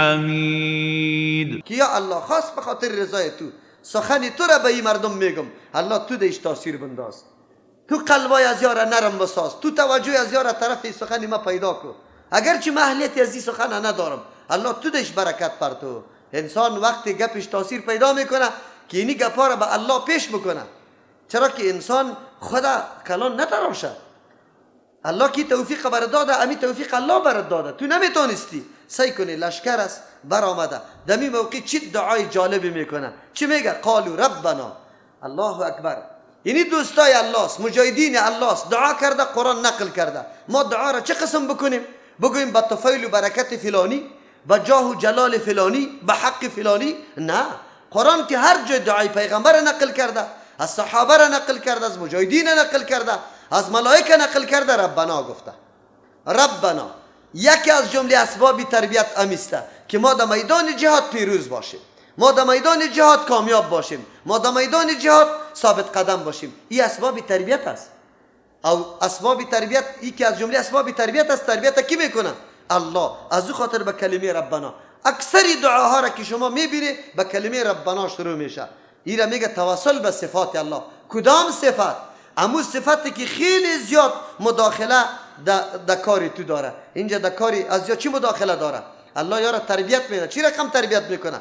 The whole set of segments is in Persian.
حمید. که یا الله، خاص به خاطر رضای تو سخن تو را به این مردم میگم، الله تو دیش تاثیر بنداز، تو قلبای از یار نرم بساز، تو توجه از یار طرف سخن ما پیدا کن، اگرچه من اهلیت از این سخن ندارم، الله تو دیش برکت پر تو. انسان وقتی گپش تاثیر پیدا میکنه که اینی گپا را به الله پیش بکنه، چرا که انسان خدا کلان نتراشه. الله کی توفیق بر داده، امی توفیق الله برات داده، تو نمیتونستی. سعی کنی لشکر است برآمده، دمی موقع چی دعای جالبی میکنه، چی میگه؟ قالوا ربنا. الله اکبر. یعنی دوستای الله است، مجاهدین الله است، دعا کرده، قرآن نقل کرده. ما دعا را چه قسم بکنیم؟ بگوییم به طفیل و برکت فلانی، به جاه و جلال فلانی، به حق فلانی؟ نه، قرآن که هر جای دعای پیغمبر نقل کرده، از صحابه را نقل کرده، از مجاهدین نقل کرده، از ملائکه نقل کرده، ربنا گفته. ربنا یکی از جمله اسباب تربیت امیسته که ما در میدان جهاد پیروز باشیم، ما در میدان جهاد کامیاب باشیم، ما در میدان جهاد ثابت قدم باشیم. این اسباب تربیت است. او اسباب تربیت یکی از جمله اسباب تربیت است. تربیت کی میکنه؟ الله. از او خاطر به کلمه ربنا اکثر دعاها را که شما میبینی به کلمه ربنا شروع میشه. این را میگه توسل به صفات الله. کدام صفت؟ امو صفتی که خیلی زیاد مداخله در کاری تو داره. اینجا در کاری از یا چی مداخله داره؟ الله یارا تربیت میده. چی رقم تربیت میکنه؟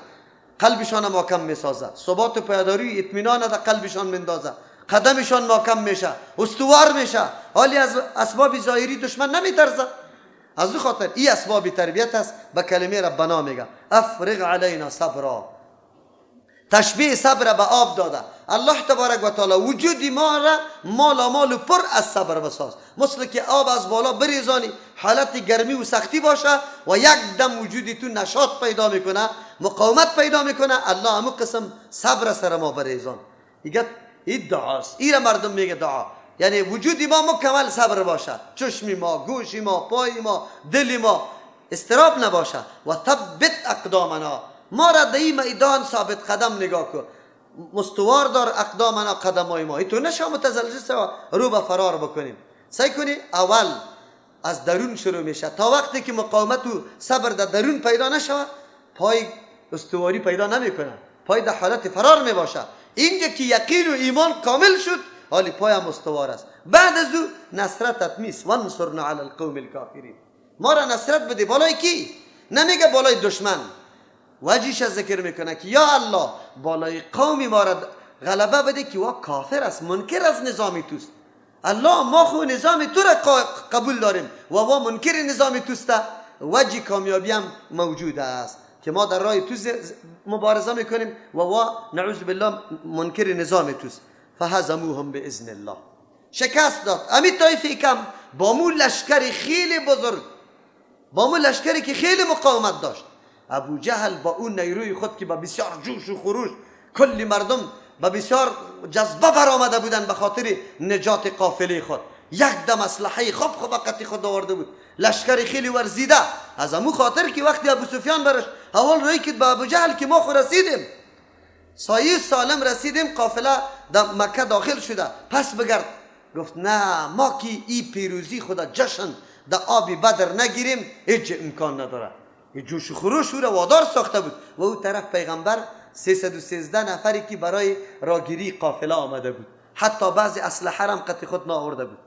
قلبشان محکم میسازه، ثبات و پایداری اطمینان در قلبشان مندازه، قدمشان محکم میشه، استوار میشه. حالی از اسباب ظاهری دشمن نمیترسه. از او خاطر این اسباب تربیت است. به کلمه ربنا میگه افرغ علینا صبرا. تشبیه صبر به آب داده. الله تبارک و تعالی وجود ما را مال مال پر از صبر بساز، مثل که آب از بالا بریزانی، حالت گرمی و سختی باشه و یک دم وجودی تو نشاط پیدا میکنه، مقاومت پیدا میکنه. الله همو قسم صبر سر ما بریزان. دیگه این دعاست. این را مردم میگه دعا، یعنی وجود ما مکمل صبر باشه، چشم ما، گوش ما، پای ما، دل ما اضطراب نباشه. و ثبت اقدامنا، ما را در این میدان ثابت قدم نگاه کن، مستوار دار اقدامنا، قدمای ما. تو نشا متزلزل سوا رو به فرار بکنیم. سعی کنی اول از درون شروع میشه. تا وقتی که مقاومت و صبر در درون پیدا نشود، پای استواری پیدا نمیکنه، پای در حالت فرار میباشه. اینجا که یقین و ایمان کامل شد، حالی پای هم استوار است. بعد از او نصرتت میست. وانصرنا علی القوم الکافرین. ما را نصرت بده. بالای کی؟ نمیگه بالای دشمن، وجهش ذکر میکنه که یا الله بالای قومی ما را غلبه بده که وا کافر است، منکر از نظام توست. الله ما خو نظام تو را قبول داریم و وا منکر نظام توست. وجه کامیابی هم موجود است که ما در راه تو مبارزه میکنیم و وا نعوذ بالله منکر نظام توست. فهزموهم باذن الله. شکست داد امی طایفه کم با مو لشکر خیلی بزرگ، با مو لشکری که خیلی مقاومت داشت. ابو جهل با اون نیروی خود که با بسیار جوش و خروش کلی مردم با بسیار جذبه برآمده بودند به خاطر نجات قافله خود، یک دم اسلحه خوب خوب قطی خود آورده بود، لشکر خیلی ورزیده. از امو خاطر که وقتی ابو سفیان برش اول روی کرد به ابو جهل که ما خو رسیدیم، سایه سالم رسیدیم، قافله در مکه داخل شده، پس بگرد. گفت نه، ما که ای پیروزی خدا جشن در آب بدر نگیریم هیچ امکان نداره. یه جوش و خروش او را وادار ساخته بود. و او طرف پیغمبر 313 نفری که برای راگیری قافله آمده بود، حتی بعضی اسلحه را هم قطع خود نآورده بود.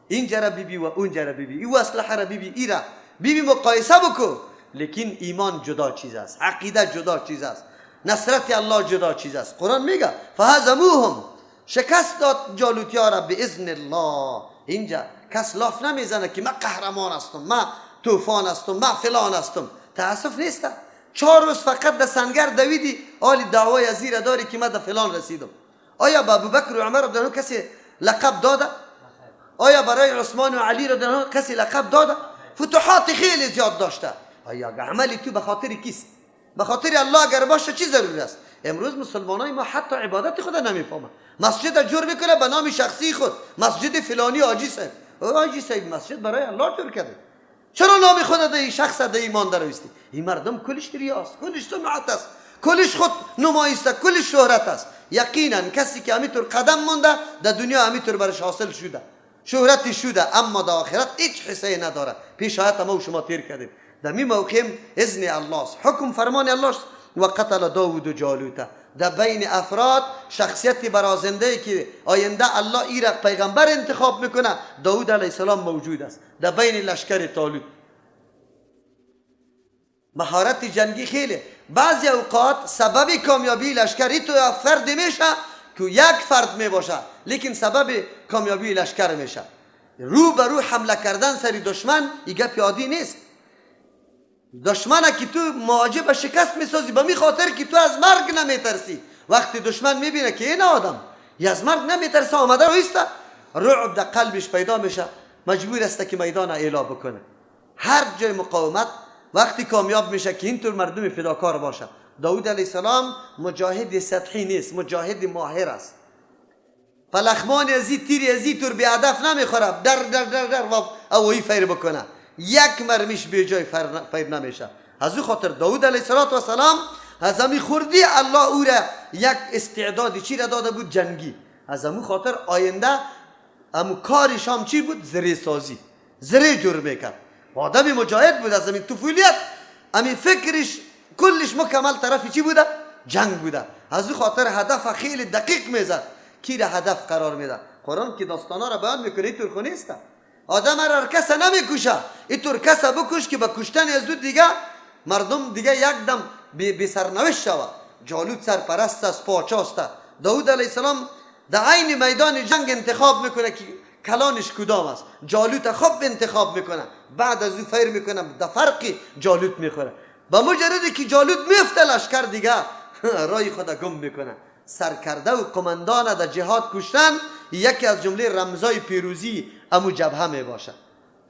اینجا را بیبی و اونجا را بیبی، او اسلحه را بیبی، ای را بیبی، مقایسه بکو. لیکن ایمان جدا چیز است، عقیده جدا چیز است، نصرت الله جدا چیز است. قرآن میگه فهزموهم، شکست داد جالوتیا را باذن الله. اینجا کس لاف نمیزنه که من قهرمان هستم، من طوفان هستم، من فلان هستم. تاسف نیست 4 روز فقط در سنگر دویدی، حالی دعوای از زیر داری که من در فلان رسیدم. آیا به ابوبکر و عمر رضی کسی لقب داده؟ آیا برای عثمان و علی رضی کسی لقب داده؟ فتوحات خیلی زیاد داشته. آیا عملی تو به خاطر کیست؟ به خاطر الله اگر باشه چی ضروری است؟ امروز مسلمانای ما حتی عبادت خود نمیفهمن. مسجد جور میکنه به نام شخصی خود، مسجد فلانی حاجی صاحب. حاجی صاحب مسجد برای الله جور کرده، چرا نام خود ده شخص ده ایمان درویستی؟ این مردم کلش ریاست، کلش سمعت است، کلش خود نمایی است، کلش شهرت است. یقینا کسی که همینطور قدم مونده در دنیا همینطور برش حاصل شده، شهرت شده، اما در آخرت هیچ حصه نداره. پیش آیت ما و شما تیر کردیم. در می موقع اذن الله است، حکم فرمان الله است. و قتل داود جالوت، در بین افراد شخصیت برازنده که آینده الله ای را پیغمبر انتخاب میکنه، داود علیه السلام موجود است در بین لشکر طالوت. مهارت جنگی خیلی بعضی اوقات سبب کامیابی لشکری تو فرد میشه که یک فرد میباشه، لیکن سبب کامیابی لشکر میشه. رو به رو حمله کردن سری دشمن ای گپ عادی نیست. دشمن که تو مواجه به شکست میسازی به می خاطر که تو از مرگ نمیترسی. وقتی دشمن میبینه که این آدم ای از مرگ نمیترسه، آمده رویسته، رعب در قلبش پیدا میشه، مجبور است که میدان اعلا بکنه. هر جای مقاومت وقتی کامیاب میشه که اینطور مردم فداکار باشه. داود علیه السلام مجاهد سطحی نیست، مجاهد ماهر است. فلخمان ازی تیر ازی تور بی هدف نمیخوره، در در در در و اوهی فیر بکنه، یک مرمیش به جای فیر نمیشه. از او خاطر داود علیه السلام از همی خوردی الله او را یک استعداد چی را داده بود؟ جنگی. از همون خاطر آینده امو کارش هم چی بود؟ زره سازی، زره جور میکرد. آدم مجاهد بود از همین طفولیت، همین فکرش کلش مکمل طرف چی بوده؟ جنگ بوده. از او خاطر هدف خیلی دقیق میزد، کی را هدف قرار میده. قرآن که داستانا را بیان میکنه اینطور خو نیست. آدم هر کس نمیکشه، اینطور کس بکش که با کشتن از او دیگه مردم دیگه یک دم بی سرنوشت شود. جالوت سرپرست است، پاچاست. داود علیه السلام در عین میدان جنگ انتخاب میکنه که کلانش کدام است. جالوت خوب انتخاب میکنه، بعد از او فیر میکنه، در فرقی جالوت میخوره. با مجردی که جالوت میفته لشکر دیگه رای خود گم میکنه. سرکرده و قماندان در جهاد کشتن یکی از جمله رمزای پیروزی امو جبهه میباشه.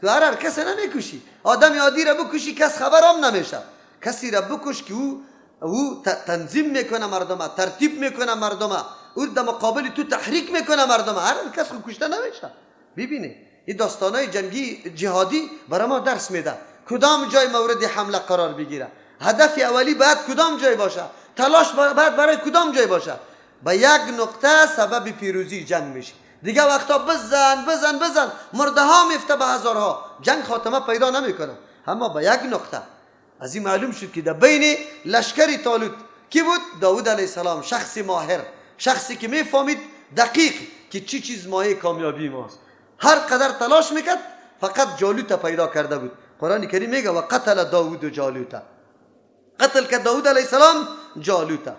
تو هر کس نمیکشی، آدم عادی را بکشی کس خبر هم نمیشه. کسی را بکش که او تنظیم میکنه مردم، ترتیب میکنه مردم، او در مقابل تو تحریک میکنه مردم. هر کس خود کشته نمیشه. ببینی این داستانای جنگی جهادی برای ما درس میده کدام جای مورد حمله قرار بگیره، هدف اولی باید کدام جای باشه، تلاش باید برای کدام جای باشه. به یک نقطه سبب پیروزی جنگ میشه. دیگه وقتا بزن بزن بزن، مرده ها میفته به هزارها، جنگ خاتمه پیدا نمیکنه. اما به یک نقطه از این معلوم شد که در بین لشکر طالوت کی بود؟ داود علیه السلام، شخص ماهر، شخصی که میفهمید دقیق که چی چیز مایه کامیابی ماست. هر قدر تلاش میکرد فقط جالوت پیدا کرده بود. قرآن کریم میگه و قتل داود جالوت، قتل کرد داود علیه السلام جالوت.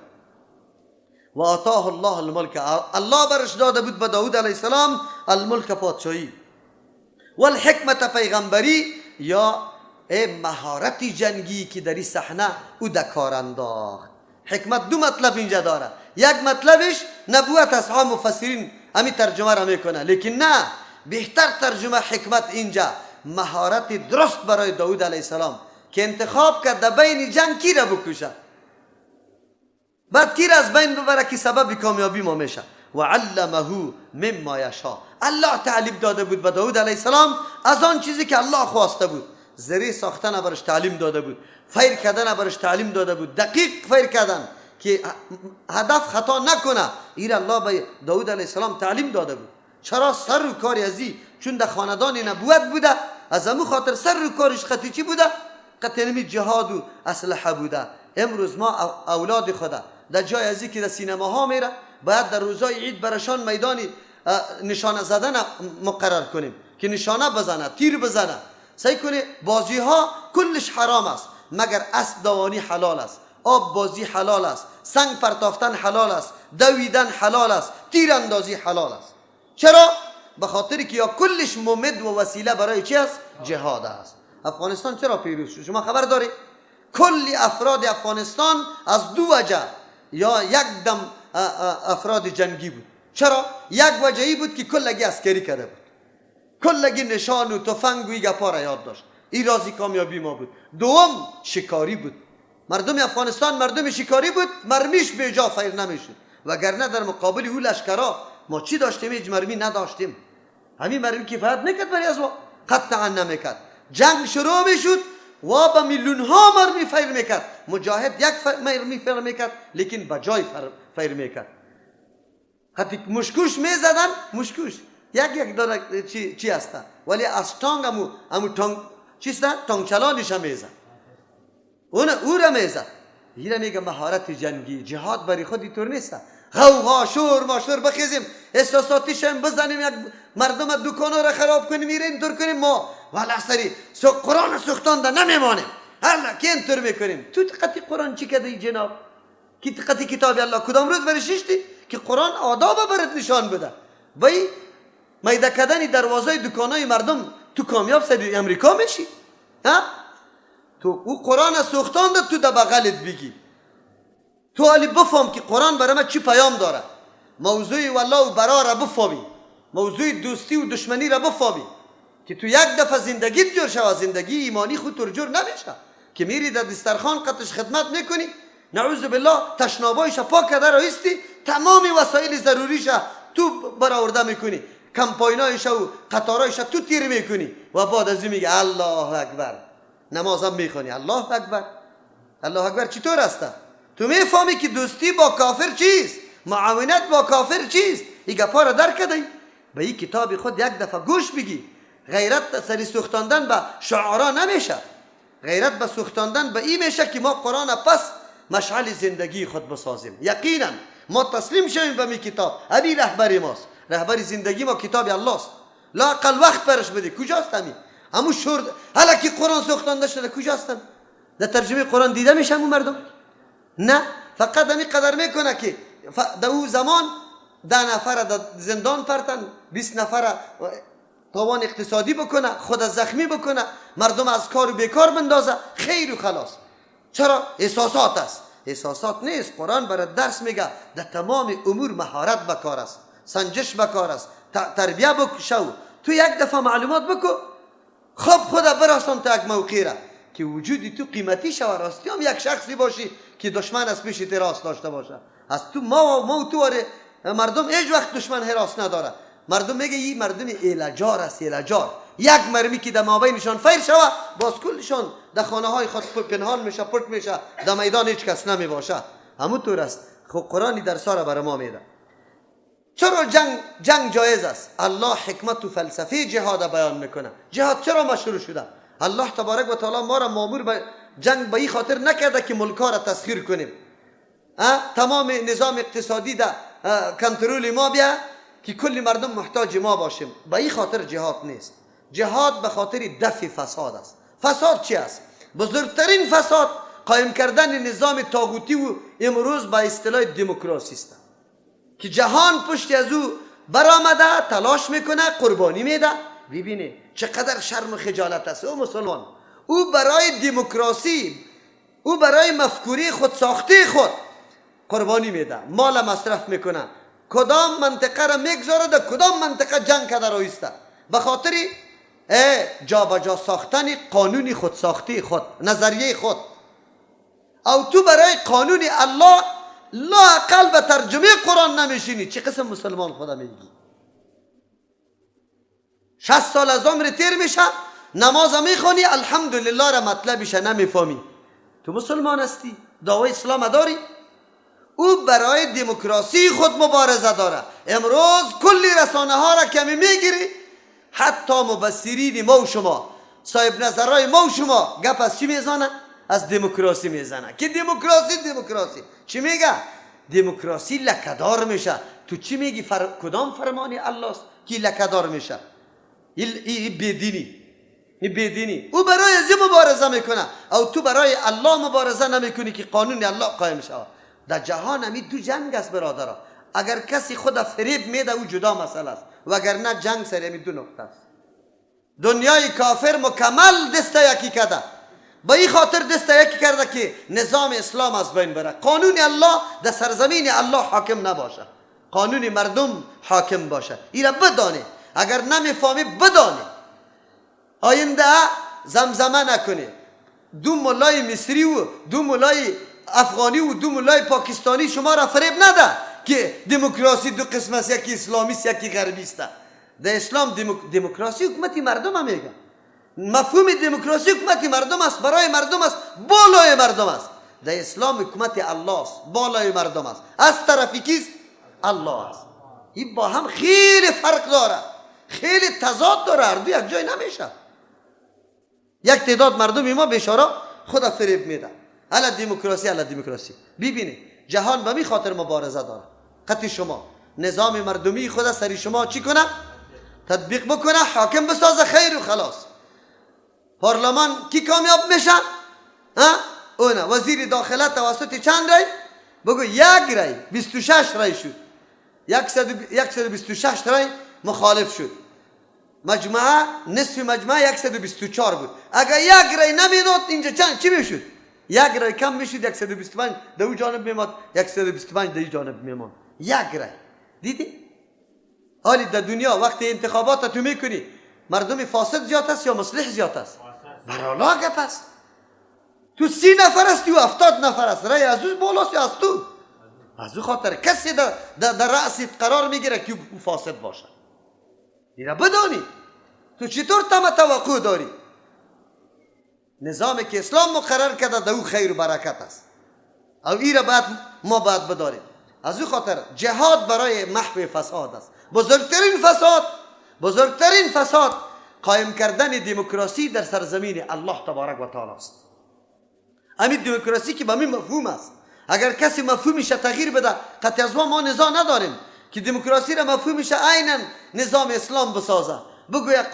و آتاه الله الملک، الله برش داده بود به داود علیه السلام الملک پادشاهی، والحکمت پیغمبری یا مهارت جنگی که در این صحنه او در کار انداخت. حکمت دو مطلب اینجا داره. یک مطلبش نبوت است، ها مفسرین همین ترجمه را میکنه، لیکن نه، بهتر ترجمه حکمت اینجا مهارت درست برای داود علیه السلام که انتخاب کرد در بین جنگ کی را بکشه، بعد کی را از بین ببره که سبب کامیابی ما میشه. و علمه مما یشاء، الله تعلیم داده بود به داود علیه السلام از آن چیزی که الله خواسته بود. زره ساختن برش تعلیم داده بود، فیر کردن برش تعلیم داده بود، دقیق فیر کردن که هدف خطا نکنه. ایر الله به داود علیه السلام تعلیم داده بود. چرا سر و کاری ازی؟ چون در خاندان نبوت بوده، از امو خاطر سر و کارش قطعی چی بوده؟ قطعی جهاد و اسلحه بوده. امروز ما اولاد خدا در جای ازی که در سینما ها میره، باید در روزای عید برشان میدانی نشانه زدن مقرر کنیم که نشانه بزنه، تیر بزنه. سعی کنه بازی ها کلش حرام است، مگر اسب دوانی حلال است، آب بازی حلال است، سنگ پرتافتن حلال است، دویدن حلال است، تیر اندازی حلال است. چرا؟ به خاطر که یا کلش ممد و وسیله برای چی است؟ جهاد است. افغانستان چرا پیروز شد؟ شما خبر داری؟ کل افراد افغانستان از دو وجه یا یک دم افراد جنگی بود. چرا؟ یک وجهی بود که کلگی عسکری کرده بود، کلگی نشان و تفنگ و گپا را یاد داشت. این رازی کامیابی ما بود. دوم شکاری بود. مردم افغانستان مردم شکاری بود، مرمیش به جا فیر نمیشد، وگرنه در مقابل او لشکرا ما چی داشتیم؟ هیچ مرمی نداشتیم. همین مرمی کفایت نکرد برای از ما، قطعا نمیکرد. جنگ شروع میشد و به میلیون ها مرمی فیر میکرد. مجاهد یک مرمی فیر میکرد، لیکن به جای فیر میکرد. حتی مشکوش میزدن، مشکوش یک یک داره چی هست، ولی از تانگ امو تانگ چیست؟ تانگ چلانش هم میزد. او را میزد. ایره میگه مهارت جنگی. جهاد برای خود اینطور نیست. غوغا شور ماشور بخیزیم، احساساتیشم بزنیم، یک مردم دکانا را خراب کنیم، میره اینطور کنیم ما والا سری قرآن سوختان ده نمیمانیم. هر که اینطور میکنیم. تو قطعی قرآن چی کده ای جناب؟ کی قطعی کتاب الله کدام روز برشیشتی که قرآن آداب برات نشان بده؟ بای میده کردن دروازه دکانای مردم تو کامیاب سری امریکا میشی؟ ها؟ تو او قرآن سوختان ده تو ده بغلت بگی. تو حالی بفهم که قرآن برای ما چی پیام داره. موضوع والله و برا را بفهمی، موضوع دوستی و دشمنی را بفهمی که تو یک دفعه زندگیت جور شوه، زندگی ایمانی خود تو جور نمیشه که میری در دسترخوان قطش خدمت میکنی، نعوذ بالله تشنابایش پاک کرده رایستی، تمام وسایل ضروریش تو برآورده میکنی، کمپاینایش و قطارایش تو تیر میکنی و بعد از این میگه الله اکبر، نمازم میخوانی، الله اکبر. الله اکبر چطور است؟ تو میفهمی که دوستی با کافر چیست، معاونت با کافر چیست. این گپا را درک کردی، به این کتاب خود یک دفعه گوش بگی. غیرت سری سوختاندن به شعارا نمیشه، غیرت به سوختاندن به این میشه که ما قرآن پس مشعل زندگی خود بسازیم. یقینا ما تسلیم شویم به می کتاب. ابی رهبری ماست، رهبری زندگی ما کتاب الله است. لااقل وقت برش بده. کجاست همین همون شور حالا که قرآن سوختانده شده کجاستن؟ در ترجمه قرآن دیده میشه همون مردم؟ نه، فقط همین قدر میکنه که در او زمان 10 نفر در زندان پرتن، 20 نفر تاوان اقتصادی بکنه، خود زخمی بکنه، مردم از کار و بیکار بندازه، خیر و خلاص. چرا؟ احساسات است. احساسات نیست. قرآن برای درس میگه در تمام امور مهارت بکار است، سنجش بکار است، تربیه بکشو. تو یک دفعه معلومات بکو، خب خدا براسان تا یک موقعی را که وجودی تو قیمتی شوه، راستی هم یک شخصی باشی که دشمن از پیش راست داشته باشه. از تو ما و تو مردم هیچ وقت دشمن حراس نداره. مردم میگه این مردم ایلجار است، ایلجار. یک مرمی که در مابینشان فیر شوه، باز کلشان در خانه های خود پنهان میشه، پرت میشه، در میدان هیچ کس نمی باشه. همونطور است. خب قرآن درس را برای ما میده. چرا جنگ جایز است؟ الله حکمت و فلسفه جهاد بیان میکنه. جهاد چرا مشروع شده؟ الله تبارک و تعالی ما را مامور به جنگ به این خاطر نکرده که ملکا را تسخیر کنیم، تمام نظام اقتصادی در کنترل ما بیا که کل مردم محتاج ما باشیم. به این خاطر جهاد نیست. جهاد به خاطر دفع فساد است. فساد چی است؟ بزرگترین فساد قایم کردن نظام طاغوتی و امروز به اصطلاح دموکراسی است که جهان پشت از او برآمده، تلاش میکنه، قربانی میده. ببینی چقدر شرم و خجالت است. او مسلمان، او برای دموکراسی، او برای مفکوری خود ساخته خود قربانی میده، مال مصرف میکنه، کدام منطقه را میگذاره در کدام منطقه جنگ کرده رایسته، به خاطر جابجا ساختن قانون خود ساخته خود، نظریه خود. او تو برای قانون الله لااقل به ترجمه قرآن نمیشینی. چه قسم مسلمان خدا میگی؟ 60 سال از عمر تیر میشه، نماز میخوانی، الحمدلله را مطلبش نمیفهمی. تو مسلمان هستی، دعوی اسلام داری. او برای دموکراسی خود مبارزه داره. امروز کلی رسانه ها را کمی میگیری، حتی مبصرین ما و شما، صاحب نظرهای ما و شما گپ از چی میزنه؟ از دموکراسی میزنه. که دموکراسی دموکراسی چی میگه؟ دموکراسی لکدار میشه. تو چی میگی؟ کدام فرمانی الله است که لکدار میشه؟ این بیدینی، این بیدینی. او برای از مبارزه میکنه، او تو برای الله مبارزه نمیکنی که قانون الله قایم شود. در جهان همی دو جنگ است برادرها. اگر کسی خود فریب میده او جدا مسئله است، وگرنه جنگ سر همی دو نقطه است. دنیای کافر مکمل دست یکی کرده، به این خاطر دست یکی کرده که نظام اسلام از بین بره، قانون الله در سرزمین الله حاکم نباشه، قانون مردم حاکم باشه. این را بدانه، اگر نمیفهمی بدانه. آینده زمزمه نکنه. دو ملای مصری و دو ملای افغانی و دو ملای پاکستانی شما را فریب نده که دموکراسی دو قسم است، یکی اسلامی است یکی غربی است. در اسلام دموکراسی حکومت مردم هم میگه. مفهوم دموکراسی حکومت مردم است، برای مردم است، بالای مردم است. در اسلام حکومت الله است، بالای مردم است. از طرف کیست؟ الله است. این با هم خیلی فرق داره، خیلی تضاد داره، هر دو یک جای نمیشه. یک تعداد مردم ما بیچاره خدا فریب میده. علی دموکراسی، علی دموکراسی. ببینید جهان به می خاطر مبارزه داره. قطع شما نظام مردمی خود سری شما چی کنه؟ تطبیق بکنه، حاکم بسازه، خیر و خلاص. پارلمان کی کامیاب میشه؟ ها؟ اونه وزیر داخله توسط چند رای؟ بگو یک رای، 26 رای شد. 126 رای مخالف شد. مجموعه نصف مجموعه 124 بود. اگر یک رای نمیداد اینجا چند چی میشد؟ یک رای کم میشد، 125 در او جانب میماد، 125 در این جانب میماند. یک رای. دیدی؟ حالی در دنیا وقتی انتخابات تو میکنی مردم فاسد زیاد است یا مصلح زیاد است؟ برالا گپ است. تو 30 نفر است و 70 نفر است، رای از او بالاست یا از تو؟ از او خاطر کسی در رأس قرار میگیره که او فاسد باشه. اینا بدانی تو چطور تم توقع داری؟ نظامی که اسلام مقرر کرده در او خیر و برکت است، او ایره باید ما باید بداریم. از او خاطر جهاد برای محو فساد است. بزرگترین فساد قایم کردن دموکراسی در سرزمین الله تبارک و تعالی است. همین دموکراسی که به همین مفهوم است. اگر کسی مفهومش تغییر بده، قطعی از ما نزاع نداریم که دموکراسی را مفهومش عینا نظام اسلام بسازه، بگوید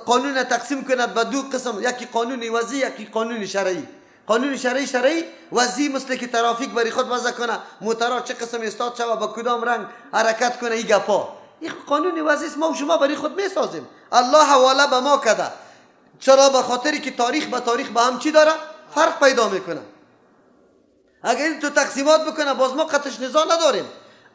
قانون تقسیم کند به دو قسم، یکی قانون وضعی، یکی قانون شرعی. قانون شرعی وضعی مثل که ترافیک بری خود وضع کنه، موترها چه قسم استاد شوه، با کدام رنگ حرکت کنه، این گپا این قانون وضعی است، ما و شما بری خود میسازیم. الله حواله به ما کرده. چرا؟ به خاطری که تاریخ به تاریخ به هم چی داره؟ فرق پیدا میکنه. اگر این تو تقسیمات بکنه باز ما قطش نزاع نداریم.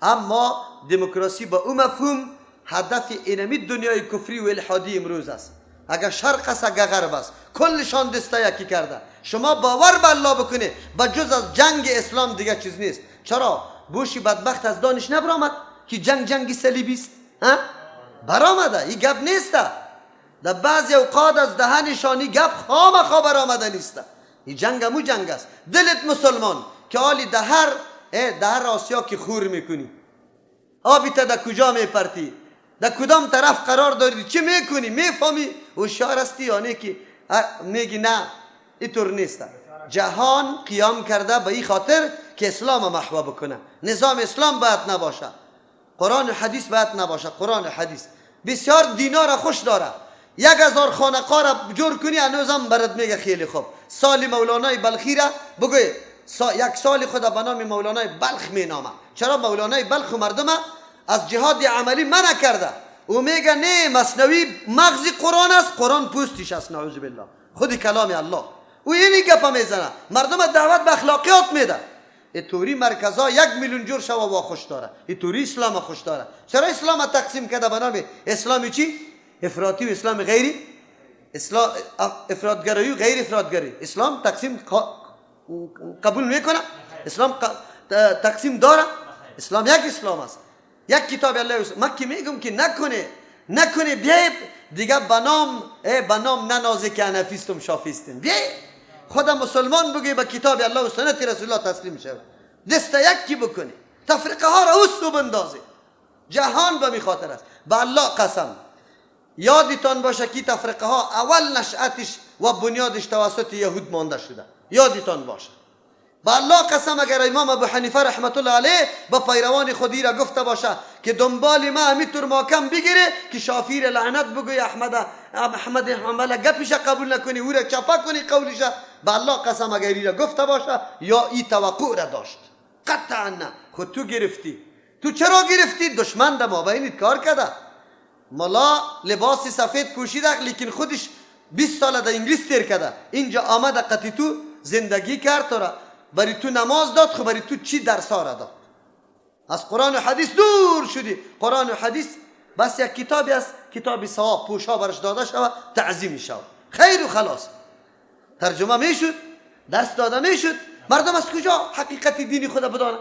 اما دموکراسی با او مفهوم هدف اینمی دنیای کفری و الحادی امروز است. اگر شرق است، اگر غرب است، کلشان دسته یکی کرده. شما باور به الله بکنه با جز از جنگ اسلام دیگه چیز نیست. چرا؟ بوشی بدبخت از دانش نبرآمد که جنگ جنگی صلیبی است؟ ها؟ برآمده، این گپ نیست. در بعضی اوقات از دهنشانی گپ خامخا برآمده نیست. این جنگ همو جنگ است. دلت مسلمان که حالی در هر آسیا که خور میکنی، آبی تا در کجا میپرتی، در کدام طرف قرار داری، چی میکنی، میفهمی هوشیار هستی یا نه که میگی نه اینطور نیست. جهان قیام کرده به این خاطر که اسلام محو بکنه. نظام اسلام باید نباشه، قرآن و حدیث باید نباشه. قرآن و حدیث بسیار دینا را خوش داره. 1000 خانقاه را جور کنی هنوزم برات میگه خیلی خوب. سال مولانای بلخی را بگوی یک سال خود به نام مولانای بلخ مینامه. چرا مولانای بلخ مردم از جهاد عملی منع کرده؟ او میگه نه، مثنوی مغز قرآن است، قرآن پوستش است، نعوذ بالله، خود کلام الله. او اینی گپ میزنه، مردم دعوت به اخلاقیات میده. توری مرکزا 1 میلیون جور شوا با خوش داره، توری اسلام خوش داره. چرا اسلام تقسیم کرده به نام اسلامی چی؟ افراطی و اسلام غیری، اسلام افراطگرایی و غیر افراطگرایی. اسلام تقسیم قبول میکنه؟ اسلام تقسیم داره؟ اسلام یک اسلام است، یک کتاب الله است. من که میگم که نکنه بیای دیگه به نام ننازه که حنفیستم شافیستم، بیای خدا مسلمان بگی به کتاب الله و سنت رسول الله تسلیم شود، دست یکی بکنی، تفرقه ها را اوسو بندازی. جهان به می خاطر است. به الله قسم یادتان باشه که تفرقه ها اول نشأتش و بنیادش توسط یهود مانده شده. یادتان باشه. به الله قسم اگر امام ابو حنیفه رحمت الله علیه با پیروان خودی را گفته باشه که دنبال ما همیتور محکم بگیره که شافعی را لعنت بگوی، احمد حنبل گپش قبول نکنی، او را چپا کنی قولش، به الله قسم اگر ای را گفته باشه یا ای توقع را داشت، قطعا نه. خود تو گرفتی. تو چرا گرفتی؟ دشمن در مابینت کار کرده. ملا لباس سفید پوشیده لیکن خودش 20 سال در انگلیس تیر کرده، اینجا آمده قطی تو زندگی کرد، تو را بری تو نماز داد، خب بری تو چی درس ها را داد؟ از قرآن و حدیث دور شدی. قرآن و حدیث بس یک کتابی است، کتاب ثواب پوشا برش داده شود، تعظیم شود، خیر و خلاص. ترجمه میشد، درس داده میشد، مردم از کجا حقیقت دینی خود بدانند؟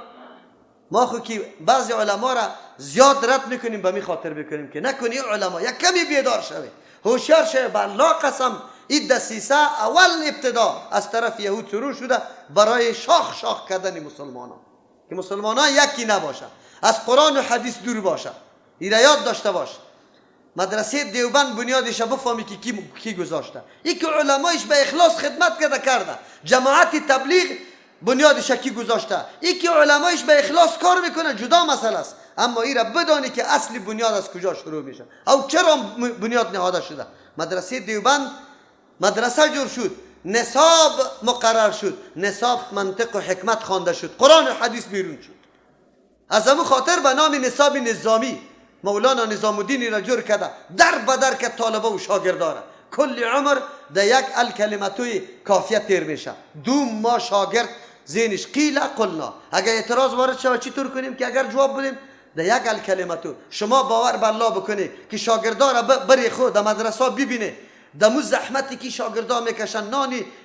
ما خو که بعضی علما را زیاد رد میکنیم، به می خاطر میکنیم که نکنی علما یک کمی بیدار شوه، هوشیار شوه. به الله قسم این دسیسه اول ابتدا از طرف یهود شروع شده برای شاخ شاخ کردن مسلمانان، که مسلمانان یکی نباشه، از قرآن و حدیث دور باشه. این را یاد داشته باش. مدرسه دیوبند بنیادش بفهمی که کی گذاشته. ای که علمایش به اخلاص خدمت کرده. جماعت تبلیغ بنیادش کی گذاشته. ای که علمایش به اخلاص کار میکنه جدا مسئله است، اما ای را بدانی که اصل بنیاد از کجا شروع میشه او چرا بنیاد نهاده شده. مدرسه دیوبند مدرسه جور شد، نصاب مقرر شد، نصاب منطق و حکمت خوانده شد، قرآن و حدیث بیرون شد. از همون خاطر به نام نصاب نظامی مولانا نظام الدین را جور کرده، در بدر که طالبه و شاگرداره کل عمر در یک الکلمتوی کافیه تیر میشه. دو ما شاگرد ذهنش قیل قلنا، اگر اعتراض وارد شود چطور کنیم که اگر جواب بدیم در یک الکلمتو. شما باور به الله بکنی که شاگرداره بری خود در مدرسه ببینه دمو زحمتی که شاگردا میکشن،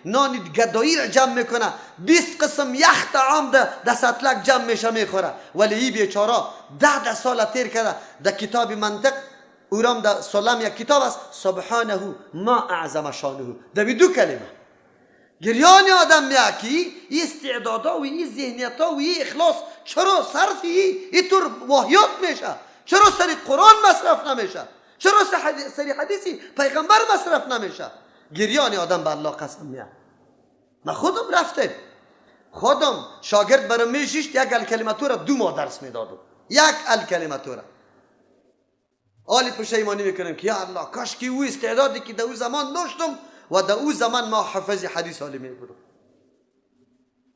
نانی گدایی را جمع میکنه، 20 قسم یخ طعام ده سطلک جمع میشه میخوره، ولی ای بیچاره 10 سال تیر کرده در کتاب منطق اورام در سلام یک کتاب است، سبحانه ما اعظم شانه، در دو کلمه گریان آدم میاکی ای استعدادا و ای ذهنیتا و ای اخلاص چرا صرف ای طور واهیات میشه؟ چرا سر قرآن مصرف نمیشه؟ چرا سری حدیثی پیغمبر مصرف نمیشه؟ گریان آدم به الله قسم میاد. من خودم رفتم، خودم شاگرد برام میشیشت، یک الکلمتو را 2 ماه درس میدادم، یک الکلمتو را. آلی پشیمانی میکنم که یا الله کاش که او استعدادی که در او زمان داشتم و در او زمان ما حافظ حدیث حالی می بودم،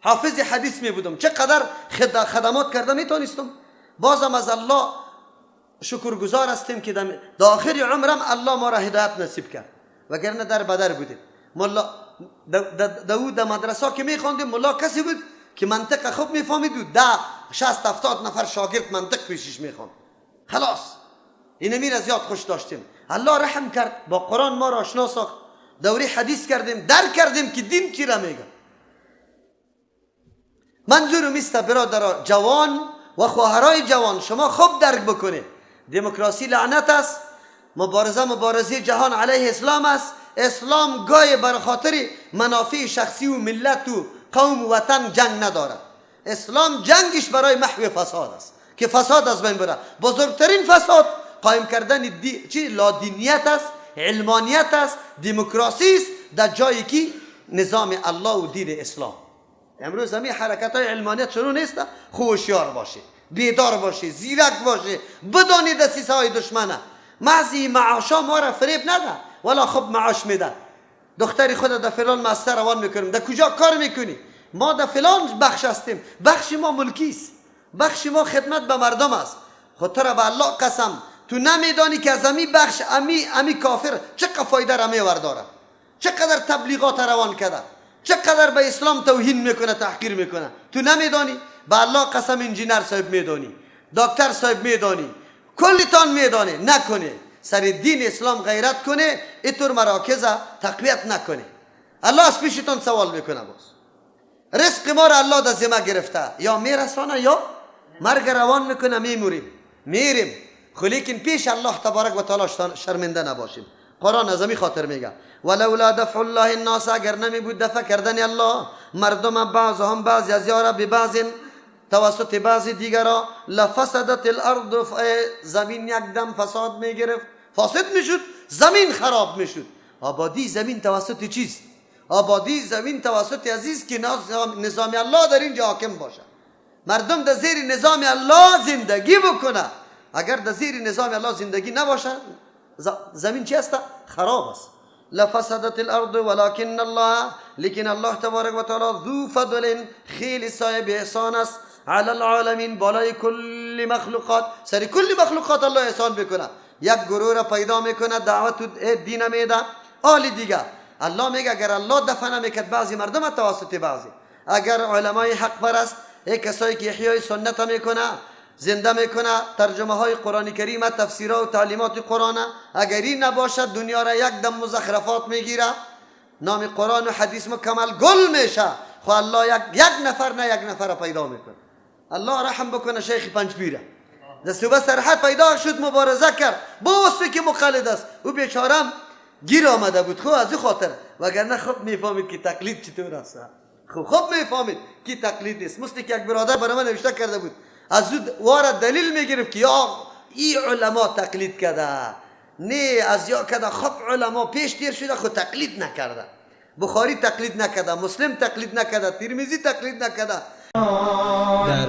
حافظ حدیث می بودم، چقدر خدمات کرده میتونستم. بازم از الله شکرگزار هستیم که در آخر عمرم الله ما را هدایت نصیب کرد، وگرنه در بدر بودیم. ملا در مدرسه که میخواندیم ملا کسی بود که منطق خوب میفهمید و 10 60 70 نفر شاگرد منطق پیشش میخواند. خلاص اینه میره زیاد خوش داشتیم. الله رحم کرد با قرآن ما را آشنا ساخت، دوری حدیث کردیم، درک کردیم که دین کی را میگه. منظورم است برادرها جوان و خواهرای جوان، شما خوب درک بکنید دموکراسی لعنت است، مبارزه جهان علیه اسلام است. اسلام گای بر خاطر منافع شخصی و ملت و قوم و وطن جنگ ندارد. اسلام جنگش برای محو فساد است که فساد از بین بره. بزرگترین فساد قایم کردن چی لادینیت است، علمانیت است، دموکراسی است در جایی که نظام الله و دین اسلام. امروز همین حرکت های علمانیت شروع نیست. خوشیار باشید، بیدار باشی، زیرک باشی، بدانی دسیسه های دشمنه. بعضی معاشا ما را فریب نده، ولا خب معاش میده. دختری خود در فلان مؤسسه روان میکنیم، در کجا کار میکنی؟ ما در فلان بخش هستیم، بخش ما ملکی است، بخش ما خدمت به مردم است. خود تو را به الله قسم تو نمیدانی که از امی بخش امی کافر چقدر فایده را میورداره، چقدر تبلیغات روان کرده، چقدر به اسلام توهین میکنه، تحقیر میکنه. تو نمیدانی. به الله قسم انجینر صاحب میدانی، دکتر صاحب میدانی، کلتان میدانی. نکنه سر دین اسلام غیرت کنه، اینطور مراکز تقویت نکنه. الله از پیشتان سوال میکنه. باز رزق ما را الله در ذمه گرفته، یا میرسانه یا مرگ روان میکنه، میموریم میریم. لیکن پیش الله تبارک و تعالی شرمنده نباشیم. قرآن از همین خاطر میگه ولولا دفع الله الناس، اگر نمی بود دفع کردن الله مردم بعضهم بعضی از یارا ببعض توسط بعضی دیگرا، لفسدت الارض، زمین یک دم فساد میگرفت، فاسد میشد، زمین خراب میشد. آبادی زمین توسط چیست؟ آبادی زمین توسط عزیز که نظام الله در اینجا حاکم باشه، مردم در زیر نظام الله زندگی بکنه. اگر در زیر نظام الله زندگی نباشه، زمین چی است؟ خراب است. لفسدت الارض ولكن الله، لیکن الله تبارک و تعالی ذو فضل، خیلی صاحب احسان است، علی العالمین، بالای کل مخلوقات، سر کل مخلوقات الله احسان میکنه. یک گروه را پیدا میکنه، دعوت دین میده. آل دیگه الله میگه اگر الله دفع نمیکرد بعضی مردم توسط بعضی، اگر علمای حق پرست، ای کسایی که احیای سنت میکنه، زنده میکنه، ترجمه های قرآن کریم، تفسیرها و تعلیمات قرآن، اگر این نباشد دنیا را یک دم مزخرفات میگیره، نام قرآن و حدیث مکمل گل میشه. خو الله یک نفر نه یک نفر پیدا میکنه. الله رحم بکنه شیخ پنجپیره در صوبه سرحد پیدا شد، مبارزه کرد با وصفی که مقلد است. او بیچارم گیر آمده بود، خو از خاطر، وگرنه خوب میفهمید که تقلید چطور است. خوب میفهمید که تقلید نیست. مثل که یک برادر برای من نوشته کرده بود، از او واره دلیل میگرفت که یا ای علما تقلید کرده، نه از یا کده خب علما پیش تیر شده خو تقلید نکرده. بخاری تقلید نکرده، مسلم تقلید نکرده، ترمذی تقلید نکرده. در